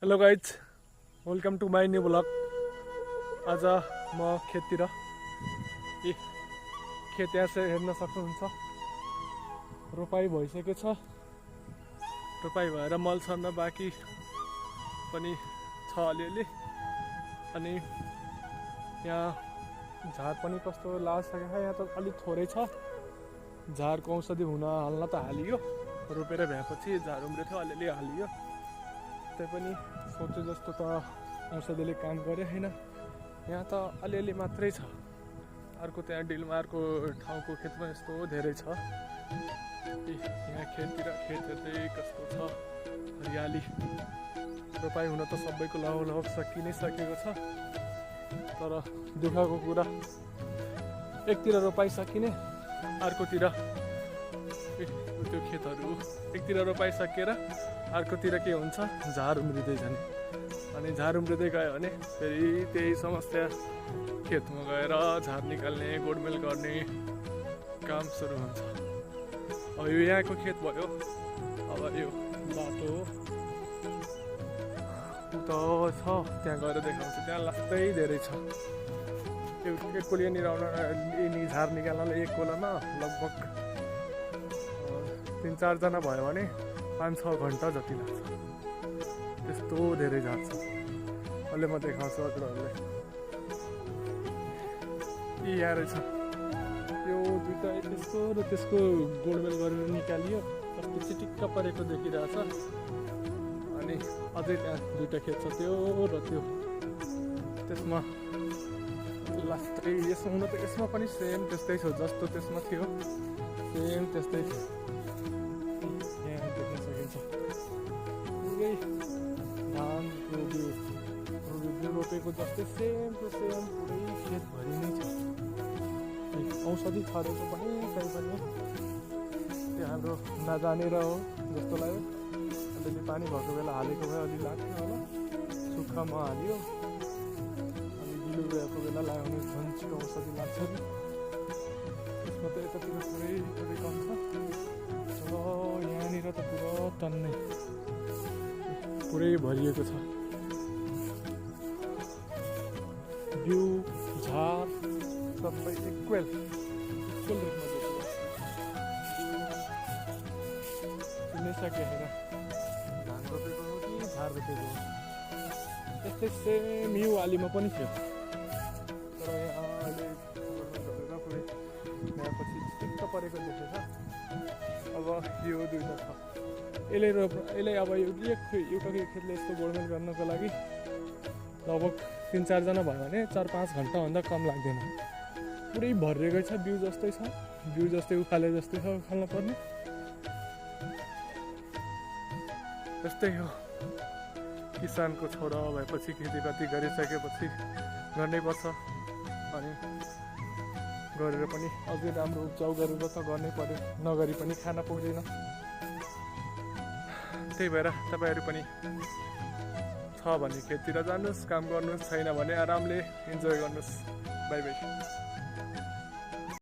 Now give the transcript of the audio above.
Hello guys, welcome to my new blog. आज म खेततिर खेत यहाँ चाहिँ हेर्न सक्नुहुन्छ। रोपाई भइसकेको छ। रोपाई भएर मल छर्न बाँकी पनि छ अलिअलि। अनि यहाँ झार पनि कस्तो लागिसकेको छ। यहाँ त अलिक थोरै छ। झारको औषधि हुन हाल्न त हालियो, रोपेर भएपछि झार उम्रेको थियो, अलिअलि हालियो। त्यही पनि सोचे जस्तो त औषधिले काम गरे छैन। यहाँ त अलिअलि मात्रै छ। अर्को त्यहाँ डिलमा अर्को ठाउँको खेतमा यस्तो धेरै छ। यहाँ खेततिर खेत हेर्दै कस्तो छ हरियाली। रोपाई हुन त सबैको लगभग सकि नै सकेको छ। तर दुःखको कुरा, एकतिर रोपाई सकिने, अर्कोतिर त्यो खेतहरू एकतिर रोपाई सकिएर अर्कोतिर के हुन्छ, झार उम्रिँदै जाने। अनि झार उम्रिँदै गयो भने फेरि त्यही समस्या, खेतमा गएर झार निकाल्ने, गोडमेल गर्ने काम सुरु हुन्छ। अब यो यहाँको खेत भयो। अब यो बाटो उता छ, त्यहाँ गएर देखाउँछु। त्यहाँ लास्तै धेरै छ। एक कोली यिनी झार निकाल्नलाई एक कोलामा लगभग 3-4 जना भयो भने 5-6 घन्टा जति लाग्छ। त्यस्तो धेरै झार छ। अहिले म देखाउँछु हजुरहरूलाई। यहाँ रहेछ यो दुइटा, त्यसको र त्यसको गोडमेल गरेर निकालियो। कस्तो चिटिक्क परेको देखिरहेछ। अनि अझै त्यहाँ दुइटा खेत छ, त्यो र त्यो। त्यसमा लास्टै यसमा हुन त यसमा पनि सेम त्यस्तै छ, जस्तो त्यसमा थियो सेम त्यस्तै थियो। यहाँ देख्न सकिन्छ पुरै धानको बिउ रोपेको जस्तै सेम टु सेम पुरै खेतभरि नै छ। औषधि छरेको पनि कहीँ पनि त्यो हाम्रो नजानेर हो जस्तो लाग्यो। अलिअलि पानी भएको बेला हालेको भए अलि लाग्थ्यो होला। सुक्खामा हाल्यो, अनि बिलु गएको बेला लगाउने झन् छिटो औषधि लाग्छ नि। त्यसमा त यतातिर पुरै पुरै कम छ। यहाँनिर त पुरा टन्नै पुरै भरिएको छ। बिउ झार सबै इक्वेल रूपमा चिनिसके होइन। धान रोपेको हो कि झार रोपेको हो। त्यस्तै सेम यो आलीमा पनि थियो। तर यहाँ अहिले गरेर पुरै ल्याएपछि चित्त परेको देखेछ। अब यो दुइटा छ। यसले अब एउटाकै खेतले यस्तो गोडमेल गर्नको लागि लगभग 3-4 जना भयो भने 4-5 घन्टाभन्दा कम लाग्दैन। पुरै भरिएकै छ। बिउ जस्तै छ, बिउ जस्तै उखाले जस्तै छ उखाल्न पर्ने। त्यस्तै हो। किसानको छोरा भएपछि खेतीपाती गरिसकेपछि गर्नै पर्छ। अनि गरेर पनि अझै राम्रो उब्जाउ गरेर त गर्नै पर्यो, नगरी पनि खान पुग्दैन। त्यही भएर तपाईँहरू पनि छ भने खेततिर जानुहोस्, काम गर्नुहोस्, छैन भने आरामले इन्जोय गर्नुहोस्। By by.